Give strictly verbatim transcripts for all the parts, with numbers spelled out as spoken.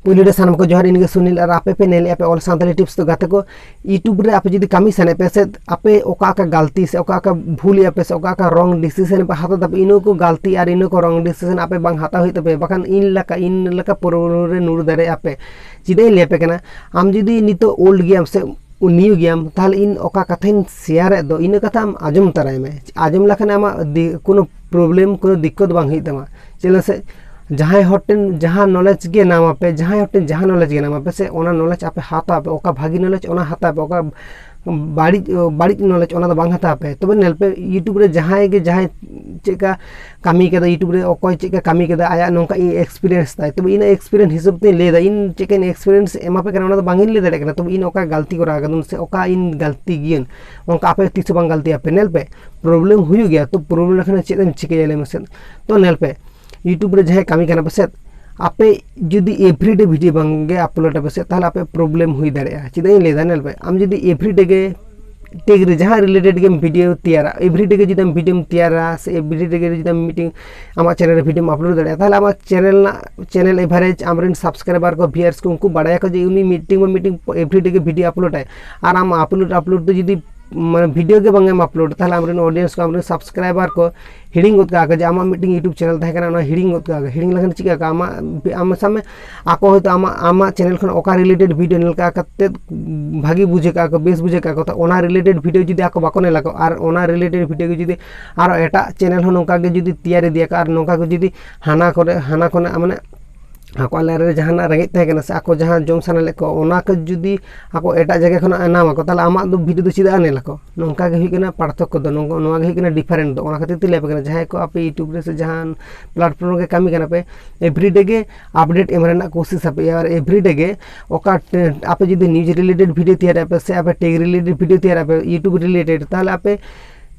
ᱯᱩᱭᱞᱩ ᱨᱮ ᱥᱟᱱᱟᱢ ᱠᱚ ᱡᱚᱦᱟᱨ, ᱤᱧ ᱜᱮ ᱥᱩᱱᱤᱞ ᱟᱨ ᱟᱯᱮ ᱯᱮ ᱧᱮᱞᱮᱫᱼᱟ ᱯᱮ All Santali Tips᱾ ᱛᱚ ᱜᱟᱛᱮ ᱠᱚ, YouTube ᱨᱮ ᱟᱯᱮ ᱡᱩᱫᱤ ᱠᱟᱹᱢᱤ ᱥᱟᱱᱟᱭᱮᱫ ᱯᱮ ᱥᱮ ᱟᱯᱮ ᱚᱠᱟ ᱚᱠᱟ ᱜᱟᱞᱛᱤ ᱥᱮ ᱚᱠᱟ ᱚᱠᱟ ᱵᱷᱩᱞ ᱮᱫᱼᱟ ᱯᱮ ᱥᱮ ᱚᱠᱟ ᱚᱠᱟ wrong decision ᱯᱮ ᱦᱟᱛᱟᱣ ᱫᱟᱯᱮ, ᱤᱱᱟᱹ ᱠᱚ ᱜᱟᱞᱛᱤ ᱟᱨ ᱤᱱᱟᱹ ᱠᱚ wrong decision ᱟᱯᱮ ᱵᱟᱝ ᱦᱟᱛᱟᱣ ᱦᱩᱭᱩᱜ ᱛᱟᱯᱮᱭᱟ, ᱵᱟᱠᱷᱟᱱ ᱤᱧ ᱞᱮᱠᱟ ᱤᱧ ᱞᱮᱠᱟ problem ᱨᱮ ᱧᱩᱨ ᱫᱟᱲᱮᱭᱟᱜᱼᱟ ᱯᱮ᱾ ᱪᱮᱫᱟᱜ ᱤᱧ ᱞᱟᱹᱭ ᱟᱯᱮ ᱠᱟᱱᱟ, ᱟᱢ ᱡᱩᱫᱤ ᱱᱤᱛᱚᱜ old ᱜᱮᱭᱟᱢ ᱥᱮ new ᱜᱮᱭᱟᱢ, ᱛᱟᱦᱚᱞᱮ ᱤᱧ ᱚᱠᱟ ᱠᱟᱛᱷᱟᱧ share ᱮᱫ ᱫᱚ ᱤᱱᱟᱹ ᱠᱟᱛᱷᱟ ᱟᱢ ᱟᱸᱡᱚᱢ ᱛᱟᱨᱟᱭ ᱢᱮ᱾ ᱟᱸᱡᱚᱢ ᱞᱮᱠᱷᱟᱱ ᱟᱢᱟᱜ ᱫᱤ-, ᱠᱳᱱᱳ problem, ᱠᱳᱱᱳ ᱫᱤᱠᱠᱚᱛ ᱵᱟᱝ ᱦᱩᱭᱩᱜ ᱛᱟᱢᱟ᱾ ᱪᱮᱫᱟᱜ ᱥᱮ ᱡᱟᱦᱟᱸᱭ ᱦᱚᱲ ᱴᱷᱮᱱ ᱡᱟᱦᱟᱸ knowledge ᱜᱮ ᱧᱟᱢᱟ ᱯᱮ, ᱡᱟᱦᱟᱸᱭ ᱦᱚᱲ ᱴᱷᱮᱱ ᱡᱟᱦᱟᱸ knowledge ᱜᱮ ᱧᱟᱢᱟ ᱯᱮ ᱥᱮ, ᱚᱱᱟ knowledge ᱟᱯᱮ ᱦᱟᱛᱟᱣ ᱯᱮ, ᱚᱠᱟ ᱵᱷᱟᱜᱤ knowledge ᱚᱱᱟ ᱦᱟᱛᱟᱣ ᱯᱮ, ᱚᱠᱟ ᱵᱟᱹᱲᱤᱡ, ᱵᱟᱹᱲᱤᱡ knowledge ᱚᱱᱟ ᱫᱚ ᱵᱟᱝ ᱦᱟᱛᱟᱣ ᱯᱮ᱾ ᱛᱚᱵᱮ ᱧᱮᱞ ᱯᱮ YouTube ᱨᱮ ᱡᱟᱦᱟᱸᱭ ᱜᱮ ᱡᱟᱦᱟᱸᱭ ᱪᱮᱫᱠᱟ ᱠᱟᱹᱢᱤ ᱠᱟᱫᱟ, YouTube ᱨᱮ ᱚᱠᱚᱭ ᱪᱮᱫᱠᱟ ᱠᱟᱹᱢᱤ ᱠᱟᱫᱟ, ᱟᱭᱟᱜ ᱱᱚᱝᱠᱟ ᱤᱧ experience ᱛᱟᱭ, ᱛᱚᱵᱮ ᱤᱧᱟᱹᱜ experience ᱦᱤᱥᱟᱹᱵ ᱛᱮᱧ ᱞᱟᱹᱭᱫᱟ᱾ ᱤᱧ ᱪᱮᱫᱠᱟᱧ experience ᱮᱢᱟ ᱯᱮ ᱠᱟᱱᱟ ᱚᱱᱟ ᱫᱚ ᱵᱟᱝ ᱤᱧ ᱞᱟᱹᱭ ᱫᱟᱲᱮᱭᱟᱜ ᱠᱟᱱᱟ, ᱛᱚᱵᱮ ᱤᱧ ᱚᱠᱟ ᱜᱟᱞᱛᱤ ᱠᱚᱨᱟᱣ ᱠᱟᱫᱟᱹᱧ ᱥᱮ ᱚᱠᱟ ᱤᱧ ᱜᱟᱞᱛᱤ ᱜᱤᱭᱟᱹᱧ, ᱚᱱᱠᱟ ᱟᱯᱮ ᱛᱤᱥ ᱦᱚᱸ ᱵᱟᱝ ᱜᱟᱞᱛᱤ ᱟᱯᱮ᱾ ᱧᱮᱞ ᱯᱮ, problem ᱦᱩᱭᱩᱜ ᱜᱮᱭᱟ, ᱛᱚ problem ᱞᱮᱠᱷᱟᱱ ᱪᱮᱫ ᱮᱢ ᱪᱤᱠᱟᱹᱭᱟ ᱞᱟᱹᱭ ᱢᱮᱥᱮ? ᱛᱚ ᱧᱮᱞ ᱯᱮ, YouTube ᱨᱮ ᱡᱟᱦᱟᱸᱭ ᱠᱟᱹᱢᱤ ᱠᱟᱱᱟ ᱯᱮ ᱥᱮ, ᱟᱯᱮ ᱡᱩᱫᱤ everyday video ᱵᱟᱝ ᱜᱮ upload ᱟᱯᱮ ᱥᱮ, ᱛᱟᱦᱚᱞᱮ ᱟᱯᱮ problem ᱦᱩᱭ ᱫᱟᱲᱮᱭᱟᱜᱼᱟ᱾ ᱪᱮᱫᱟᱜ ᱤᱧ ᱞᱟᱹᱭᱫᱟ, ᱧᱮᱞ ᱯᱮ, ᱟᱢ ᱡᱩᱫᱤ everyday ᱜᱮ tech ᱨᱮ ᱡᱟᱦᱟᱸ related ᱜᱮᱢ video ᱛᱮᱭᱟᱨᱟ, everyday ᱜᱮ ᱡᱩᱫᱤ ᱟᱢ video ᱛᱮᱭᱟᱨᱟ ᱥᱮ everyday ᱜᱮ ᱡᱩᱫᱤ ᱟᱢ ᱢᱤᱫᱴᱤᱝ ᱟᱢᱟᱜ channel ᱨᱮ video upload ᱫᱟᱲᱮᱭᱟᱜᱼᱟ, ᱛᱟᱦᱚᱞᱮ ᱟᱢᱟᱜ channel ᱨᱮᱱᱟᱜ, channel average, ᱟᱢᱨᱮᱱ subscriber ᱠᱚ, viewers ᱠᱚ, ᱩᱱᱠᱩ ᱵᱟᱲᱟᱭᱟᱠᱚ ᱡᱮ ᱩᱱᱤ ᱢᱤᱫᱴᱤᱝ ᱵᱟ ᱢᱤᱫᱴᱤᱝ everyday ᱜᱮ video upload ᱟᱭ᱾ ᱟᱨ ᱟᱢ upload upload ᱛᱮ ᱡᱩᱫᱤ ᱢᱟᱱᱮ video ᱜᱮ ᱵᱟᱝ ᱮᱢ upload, ᱛᱟᱦᱚᱞᱮ ᱟᱢᱨᱮᱱ audience ᱠᱚ, ᱟᱢᱨᱮᱱ subscriber ᱠᱚ ᱦᱤᱲᱤᱧ ᱜᱚᱫ ᱠᱟᱜᱼᱟ ᱠᱚ ᱡᱮ ᱟᱢᱟᱜ ᱢᱤᱫᱴᱤᱝ YouTube channel ᱛᱟᱦᱮᱸ ᱠᱟᱱᱟ, ᱚᱱᱟ ᱦᱤᱲᱤᱧ ᱜᱚᱫ ᱠᱟᱜᱼᱟ ᱠᱚ᱾ ᱦᱤᱲᱤᱧ ᱞᱮᱠᱷᱟᱱ ᱪᱤᱠᱟᱹᱜᱼᱟ? ᱟᱢᱟᱜ, ᱟᱢ ᱥᱟᱵ ᱢᱮ, ᱟᱠᱚ ᱦᱚᱭᱛᱳ ᱟᱢᱟᱜ, ᱟᱢᱟᱜ channel ᱠᱷᱚᱱ ᱚᱠᱟ related video ᱧᱮᱞ ᱠᱟᱜ ᱠᱟᱛᱮ ᱵᱷᱟᱜᱤ ᱵᱩᱡᱷᱟᱹᱣ ᱠᱟᱜᱼᱟ ᱠᱚ, ᱵᱮᱥ ᱵᱩᱡᱷᱟᱹᱣ ᱠᱟᱜᱼᱟ ᱠᱚ, ᱛᱚ ᱚᱱᱟ related video ᱡᱩᱫᱤ ᱟᱠᱚ ᱵᱟᱠᱚ ᱧᱮᱞ ᱟᱠᱚ ᱟᱨ ᱚᱱᱟ related video ᱜᱮ ᱡᱩᱫᱤ ᱟᱨᱚ ᱮᱴᱟᱜ channel ᱦᱚᱸ ᱱᱚᱝᱠᱟ ᱜᱮ ᱡᱩᱫᱤ ᱛᱮᱭᱟᱨ ᱤᱫᱤᱭᱟᱠᱚ ᱟᱨ ᱱᱚᱝᱠᱟ ᱜᱮ ᱡᱩᱫᱤ ᱦᱟᱱᱟ ᱠᱚᱨᱮ, ᱦᱟᱱᱟ ᱠᱷᱚᱱᱟᱜ ᱢᱟᱱᱮ ᱟᱠᱚᱣᱟᱜ ᱞᱟᱭᱤᱱ ᱨᱮ ᱡᱟᱦᱟᱱᱟᱜ ᱨᱮᱸᱜᱮᱡ ᱛᱟᱦᱮᱸ ᱠᱟᱱᱟ ᱥᱮ ᱟᱠᱚ ᱡᱟᱦᱟᱸ ᱡᱚᱢ ᱥᱟᱱᱟ ᱞᱮᱫ ᱠᱚᱣᱟ, ᱚᱱᱟ ᱠᱚ ᱡᱩᱫᱤ ᱟᱠᱚ ᱮᱴᱟᱜ ᱡᱟᱭᱜᱟ ᱠᱷᱚᱱᱟᱜ ᱮ ᱧᱟᱢ ᱟᱠᱚ, ᱛᱟᱦᱚᱞᱮ ᱟᱢᱟᱜ ᱫᱚ video ᱫᱚ ᱪᱮᱫᱟᱜ ᱮ ᱧᱮᱞ ᱟᱠᱚ? ᱱᱚᱝᱠᱟ ᱜᱮ ᱦᱩᱭᱩᱜ ᱠᱟᱱᱟ ᱯᱟᱨᱛᱷᱚᱠᱠᱚ ᱫᱚ, ᱱᱚᱝᱠᱟ, ᱱᱚᱣᱟ ᱜᱮ ᱦᱩᱭᱩᱜ ᱠᱟᱱᱟ different ᱫᱚ᱾ ᱚᱱᱟ ᱠᱷᱟᱹᱛᱤᱨ ᱛᱮ ᱞᱟᱹᱭ ᱟᱯᱮ ᱠᱟᱱᱟ, ᱡᱟᱦᱟᱸᱭ ᱠᱚ ᱟᱯᱮ YouTube ᱨᱮ ᱥᱮ ᱡᱟᱦᱟᱱ platform ᱨᱮᱜᱮ ᱠᱟᱹᱢᱤ ᱠᱟᱱᱟ ᱯᱮ, everyday ᱜᱮ update ᱮᱢ ᱨᱮᱱᱟᱜ ᱠᱳᱥᱤᱥ ᱟᱯᱮ᱾ ᱟᱨ everyday ᱜᱮ ᱚᱠᱟ ᱴᱮ-, ᱟᱯᱮ ᱡᱩᱫᱤ news related video ᱛᱮᱭᱟᱨ ᱟᱯᱮ ᱥᱮ ᱟᱯᱮ tech related video ᱛᱮᱭᱟᱨ ᱟᱯᱮ, YouTube related, ᱛᱟᱦᱚᱞᱮ ᱟᱯᱮ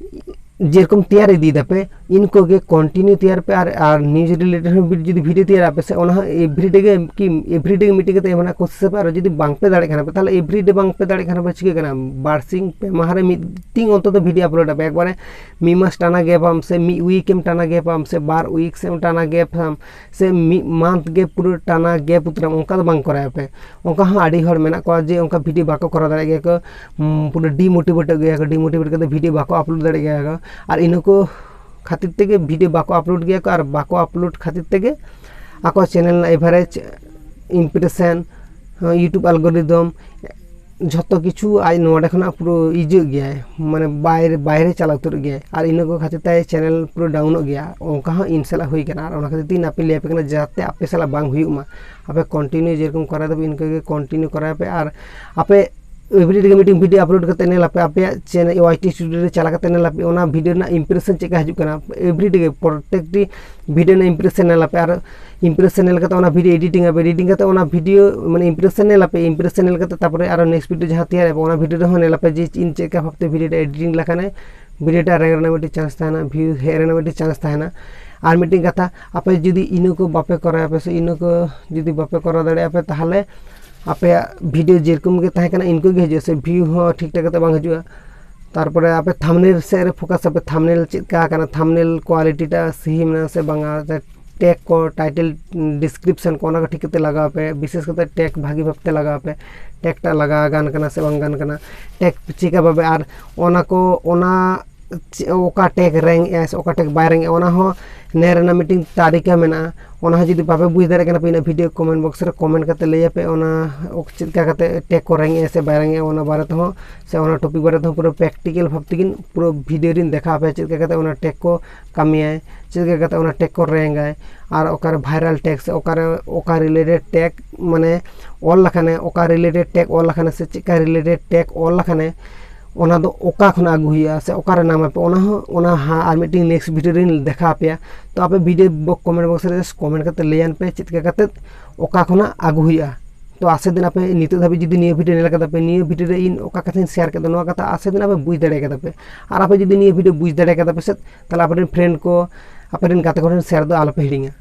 ᱡᱮᱨᱚᱠᱚᱢ ᱛᱮᱭᱟᱨ ᱤᱫᱤᱭ ᱫᱟᱯᱮ, ᱤᱱᱠᱟᱹ ᱜᱮ continue ᱛᱮᱭᱟᱨ ᱯᱮ᱾ ᱟᱨ, ᱟᱨ news related ᱦᱚᱸ ᱵᱤ-, ᱡᱩᱫᱤ video ᱛᱮᱭᱟᱨ ᱟᱯᱮ ᱥᱮ, ᱚᱱᱟ ᱦᱚᱸ everyday ᱜᱮ ᱠᱤ, everyday ᱜᱮ meeting ᱠᱟᱛᱮ ᱮᱢ ᱨᱮᱱᱟᱜ ᱠᱳᱥᱤᱥ ᱯᱮ᱾ ᱟᱨ ᱡᱩᱫᱤ ᱵᱟᱝ ᱯᱮ ᱫᱟᱲᱮᱭᱟᱜ ᱠᱟᱱᱟ ᱯᱮ, ᱛᱟᱦᱚᱞᱮ everyday ᱵᱟᱝ ᱯᱮ ᱫᱟᱲᱮᱭᱟᱜ ᱠᱟᱱᱟ ᱯᱮ, ᱪᱤᱠᱟᱹᱜ ᱠᱟᱱᱟ? ᱵᱟᱨ ᱥᱤᱧ ᱯᱮ ᱢᱟᱦᱟ ᱨᱮ ᱢᱤᱫᱴᱤᱝ ᱚᱱᱛᱚᱛᱚ video upload ᱟᱯᱮ᱾ ᱮᱠᱵᱟᱨᱮ ᱢᱤᱫ ᱢᱟᱥ ᱴᱟᱱᱟ gap ᱟᱢ ᱥᱮ ᱢᱤᱫ week ᱮᱢ ᱴᱟᱱᱟ gap ᱟᱢ ᱥᱮ ᱵᱟᱨ week ᱥᱮ ᱴᱟᱱᱟ gap ᱟᱢ ᱥᱮ ᱢᱤᱫ month ᱜᱮ ᱯᱩᱨᱟᱹ ᱴᱟᱱᱟ gap ᱩᱛᱟᱹᱨᱟᱢ, ᱚᱱᱠᱟ ᱫᱚ ᱵᱟᱝ ᱠᱚᱨᱟᱣ ᱯᱮ᱾ ᱚᱱᱠᱟ ᱦᱚᱸ ᱟᱹᱰᱤ ᱦᱚᱲ ᱢᱮᱱᱟᱜ ᱠᱚᱣᱟ ᱡᱮ ᱚᱱᱠᱟ video ᱵᱟᱠᱚ ᱠᱚᱨᱟᱣ ᱫᱟᱲᱮᱭᱟᱜ ᱜᱮᱭᱟ ᱠᱚ, ᱩᱢ, ᱯᱩᱨᱟᱹ demotivate ᱜᱮᱭᱟ ᱠᱚ, demotivate ᱠᱟᱛᱮ video ᱵᱟᱠᱚ upload ᱫᱟᱲᱮᱭᱟᱜ ᱜᱮᱭᱟ ᱠᱚ᱾ ᱟᱨ ᱤᱱᱟᱹ ᱠᱚ ᱠᱷᱟᱹᱛᱤᱨ ᱛᱮᱜᱮ video ᱵᱟᱠᱚ upload ᱜᱮᱭᱟ ᱠᱚ, ᱟᱨ ᱵᱟᱠᱚ upload ᱠᱷᱟᱹᱛᱤᱨ ᱛᱮᱜᱮ ᱟᱠᱚ channel ᱨᱮᱱᱟᱜ average, impression, YouTube algorithm, ᱡᱷᱚᱛᱚ ᱠᱤᱪᱷᱩ ᱟᱡ ᱱᱚᱰᱮ ᱠᱷᱚᱱᱟᱜ ᱯᱩᱨᱟᱹ ᱤᱡᱟᱹᱜ ᱜᱮᱭᱟᱭ, ᱢᱟᱱᱮ ᱵᱟᱭᱨᱮ, ᱵᱟᱭᱨᱮ ᱪᱟᱞᱟᱣ ᱩᱛᱟᱹᱨᱚᱜ ᱜᱮᱭᱟᱭ᱾ ᱟᱨ ᱤᱱᱟᱹ ᱠᱚ ᱠᱷᱟᱹᱛᱤᱨ ᱛᱮ channel ᱯᱩᱨᱟᱹ downᱚᱜ ᱜᱮᱭᱟ᱾ ᱚᱱᱠᱟ ᱦᱚᱸ ᱤᱧ ᱥᱟᱞᱟᱜ ᱦᱩᱭ ᱠᱟᱱᱟ᱾ ᱟᱨ ᱚᱱᱟ ᱠᱷᱟᱹᱛᱤᱨ ᱛᱮ ᱤᱧ ᱟᱯᱮ ᱞᱟᱹᱭ ᱟᱯᱮ ᱠᱟᱱᱟ ᱡᱟᱛᱮ ᱟᱯᱮ ᱥᱟᱞᱟᱜ ᱵᱟᱝ ᱦᱩᱭᱩᱜ ᱢᱟ᱾ ᱟᱯᱮ continue ᱡᱮᱨᱚᱠᱚᱢ ᱠᱚᱨᱟᱣ ᱫᱟᱯᱮ ᱤᱱᱠᱟᱹ ᱜᱮ continue ᱠᱚᱨᱟᱣ ᱯᱮ᱾ ᱟᱨ ᱟᱯᱮ everyday ᱜᱮ ᱢᱤᱫᱴᱤᱝ video upload ᱠᱟᱛᱮ ᱧᱮᱞ ᱟᱯᱮ, ᱟᱯᱮᱭᱟᱜ channel Y T Studio ᱨᱮ ᱪᱟᱞᱟᱣ ᱠᱟᱛᱮ ᱧᱮᱞ ᱟᱯᱮ, ᱚᱱᱟ video ᱨᱮᱱᱟᱜ impression ᱪᱮᱫ ᱞᱮᱠᱟ ᱦᱤᱡᱩᱜ ᱠᱟᱱᱟ᱾ Everyday ᱜᱮ ᱯᱨᱚᱛᱮᱠᱴᱤ video ᱨᱮᱱᱟᱜ impression ᱧᱮᱞ ᱟᱯᱮ᱾ ᱟᱨ impression ᱧᱮᱞ ᱠᱟᱛᱮ ᱚᱱᱟ video editing ᱟᱯᱮ, editing ᱠᱟᱛᱮ ᱚᱱᱟ video ᱢᱟᱱᱮ impression ᱧᱮᱞ ᱟᱯᱮ, impression ᱧᱮᱞ ᱠᱟᱛᱮ ᱛᱟᱨᱯᱚᱨᱮ ᱟᱨᱚ next video ᱡᱟᱦᱟᱸ ᱛᱮᱭᱟᱨ ᱟᱯᱮ, ᱚᱱᱟ video ᱨᱮᱦᱚᱸ ᱧᱮᱞ ᱟᱯᱮ ᱡᱮ ᱤᱧ ᱪᱮᱫ ᱞᱮᱠᱟ ᱵᱷᱟᱵᱛᱮ video ᱨᱮ editing ᱞᱮᱠᱷᱟᱱᱮ video ᱴᱟᱜ rank ᱨᱮᱱᱟᱜ ᱢᱤᱫᱴᱤᱡ chance ᱛᱟᱦᱮᱱᱟ, view ᱦᱮᱡ ᱨᱮᱱᱟᱜ ᱢᱤᱫᱴᱤᱡ chance ᱛᱟᱦᱮᱱᱟ᱾ ᱟᱨ ᱢᱤᱫᱴᱤᱡ ᱠᱟᱛᱷᱟ, ᱟᱯᱮ ᱡᱩᱫᱤ ᱤᱱᱟᱹ ᱠᱚ ᱵᱟᱯᱮ ᱠᱚᱨᱟᱣ ᱟᱯᱮ ᱥᱮ ᱤᱱᱟᱹ ᱠᱚ ᱡᱩᱫᱤ ᱵᱟᱯᱮ ᱠᱚᱨᱟᱣ ᱫᱟᱲᱮᱭᱟᱜᱼᱟ ᱯᱮ, ᱛᱟᱦᱚᱞᱮ ᱟᱯᱮᱭᱟᱜ video ᱡᱮᱨᱚᱠᱚᱢ ᱜᱮ ᱛᱟᱦᱮᱸ ᱠᱟᱱᱟ ᱤᱱᱠᱟᱹ ᱜᱮ ᱦᱤᱡᱩᱜᱼᱟ, ᱥᱮ view ᱦᱚᱸ ᱴᱷᱤᱠ ᱴᱷᱟᱠ ᱠᱟᱛᱮ ᱵᱟᱝ ᱦᱤᱡᱩᱜᱼᱟ᱾ ᱛᱟᱨᱯᱚᱨᱮ ᱟᱯᱮ thumbnail ᱥᱮᱫ ᱨᱮ focus ᱟᱯᱮ, thumbnail ᱪᱮᱫ ᱞᱮᱠᱟ ᱠᱟᱱᱟ, thumbnail quality ᱴᱟᱜ ᱥᱟᱹᱦᱤ ᱢᱮᱱᱟᱜᱼᱟ ᱥᱮ ᱵᱟᱝᱟ, ᱥᱮ tag ᱠᱚ, title, description ᱠᱚ, ᱚᱱᱟ ᱠᱚ ᱴᱷᱤᱠ ᱠᱟᱛᱮ ᱞᱟᱜᱟᱣ ᱯᱮ, ᱵᱤᱥᱮᱥ ᱠᱟᱛᱮ tag ᱵᱷᱟᱹᱜᱤ ᱵᱷᱟᱵᱛᱮ ᱞᱟᱜᱟᱣ ᱯᱮ, tag ᱴᱟᱜ ᱞᱟᱜᱟᱣ ᱜᱟᱱ ᱠᱟᱱᱟ ᱥᱮ ᱵᱟᱝ ᱜᱟᱱ ᱠᱟᱱᱟ, tag ᱪᱮᱠᱟ ᱵᱷᱟᱵᱮ, ᱟᱨ ᱚᱱᱟ ᱠᱚ, ᱚᱱᱟ ᱪᱮ-, ᱚᱠᱟ tag rank ᱮᱜᱼᱟᱭ ᱥᱮ ᱚᱠᱟ tag ᱵᱟᱭ rank ᱮᱜᱼᱟ, ᱚᱱᱟ ᱦᱚᱸ ᱧᱮᱞ ᱨᱮᱱᱟᱜ ᱢᱤᱫᱴᱤᱝ ᱛᱟᱹᱨᱤᱠᱟ ᱢᱮᱱᱟᱜᱼᱟ᱾ ᱚᱱᱟ ᱦᱚᱸ ᱡᱩᱫᱤ ᱵᱟᱯᱮ ᱵᱩᱡᱽ ᱫᱟᱲᱮᱭᱟᱜ ᱠᱟᱱᱟ ᱯᱮ, ᱤᱱᱟᱹ video comment box ᱨᱮ comment ᱠᱟᱛᱮ ᱞᱟᱹᱭ ᱟᱯᱮ, ᱚᱱᱟ ᱪᱮᱫ ᱞᱮᱠᱟ ᱠᱟᱛᱮ tag ᱠᱚ rank ᱮᱜᱼᱟ ᱥᱮ ᱵᱟᱭ rank ᱮᱜᱼᱟ, ᱚᱱᱟ ᱵᱟᱨᱮ ᱛᱮᱦᱚᱸ ᱥᱮ ᱚᱱᱟ topic ᱵᱟᱨᱮ ᱛᱮᱦᱚᱸ ᱯᱩᱨᱟᱹ practical ᱵᱷᱟᱵ ᱛᱮᱜᱮ ᱯᱩᱨᱟᱹ video ᱨᱤᱧ ᱫᱮᱠᱷᱟᱣ ᱟᱯᱮᱭᱟ, ᱪᱮᱫ ᱞᱮᱠᱟ ᱠᱟᱛᱮ ᱚᱱᱟ tag ᱠᱚ ᱠᱟᱹᱢᱤᱭᱟᱭ, ᱪᱮᱫ ᱞᱮᱠᱟ ᱠᱟᱛᱮ ᱚᱱᱟ tag ᱠᱚ rank ᱟᱭ, ᱟᱨ ᱚᱠᱟᱨᱮ viral tag ᱥᱮ ᱚᱠᱟᱨᱮ ᱚᱠᱟ related tag ᱢᱟᱱᱮ ᱚᱞ ᱞᱮᱠᱷᱟᱱᱮ, ᱚᱠᱟ related tag ᱚᱞ ᱞᱮᱠᱷᱟᱱᱮ ᱥᱮ ᱪᱮᱫᱠᱟ related tag ᱚᱞ ᱞᱮᱠᱷᱟᱱᱮ ᱚᱱᱟ ᱫᱚ ᱚᱠᱟ ᱠᱷᱚᱱᱟᱜ ᱟᱹᱜᱩ ᱦᱩᱭᱩᱜᱼᱟ ᱥᱮ ᱚᱠᱟᱨᱮ ᱧᱟᱢ ᱟᱯᱮ, ᱚᱱᱟ ᱦᱚᱸ, ᱚᱱᱟ ᱦᱟᱸᱜ ᱟᱨ ᱢᱤᱫᱴᱤᱝ next video ᱨᱤᱧ ᱫᱮᱠᱷᱟᱣ ᱟᱯᱮᱭᱟ᱾ ᱛᱚ ᱟᱯᱮ video box comment box ᱨᱮ just comment ᱠᱟᱛᱮ ᱞᱟᱹᱭᱟᱱ ᱯᱮ ᱪᱮᱫ ᱞᱮᱠᱟ ᱠᱟᱛᱮ ᱚᱠᱟ ᱠᱷᱚᱱᱟᱜ ᱟᱹᱜᱩ ᱦᱩᱭᱩᱜᱼᱟ᱾ ᱛᱚ ᱟᱥᱮ ᱫᱤᱱ ᱟᱯᱮ ᱱᱤᱛᱚᱜ ᱫᱷᱟᱹᱵᱤᱡ ᱡᱩᱫᱤ ᱱᱤᱭᱟᱹ ᱵᱷᱤᱰᱤᱭᱳ ᱧᱮᱞ ᱠᱟᱫᱟ ᱯᱮ, ᱱᱤᱭᱟᱹ ᱵᱷᱤᱰᱤᱭᱳ ᱨᱮ ᱤᱧ ᱚᱠᱟ ᱠᱟᱛᱷᱟᱧ ᱥᱮᱭᱟᱨ ᱠᱮᱫᱟ, ᱱᱚᱣᱟ ᱠᱟᱛᱷᱟ ᱟᱥᱮ ᱫᱤᱱ ᱟᱯᱮ ᱵᱩᱡᱽ ᱫᱟᱲᱮ ᱠᱟᱫᱟ ᱯᱮ᱾ ᱟᱨ ᱟᱯᱮ ᱡᱩᱫᱤ ᱱᱤᱭᱟᱹ ᱵᱷᱤᱰᱤᱭᱳ ᱵᱩᱡᱽ ᱫᱟᱲᱮ ᱠᱟᱫᱟ ᱯᱮ ᱥᱮ, ᱛᱟᱦᱚᱞᱮ ᱟᱯᱮ ᱨᱮᱱ ᱯᱷᱨᱮᱱᱰ ᱠᱚ, ᱟᱯᱮ ᱨᱮᱱ ᱜᱟᱛᱮ ᱠᱚ ᱴᱷᱮᱱ ᱥᱮᱭᱟᱨ ᱫᱚ ᱟᱞᱚᱯᱮ ᱦᱤᱲᱤᱧᱟ᱾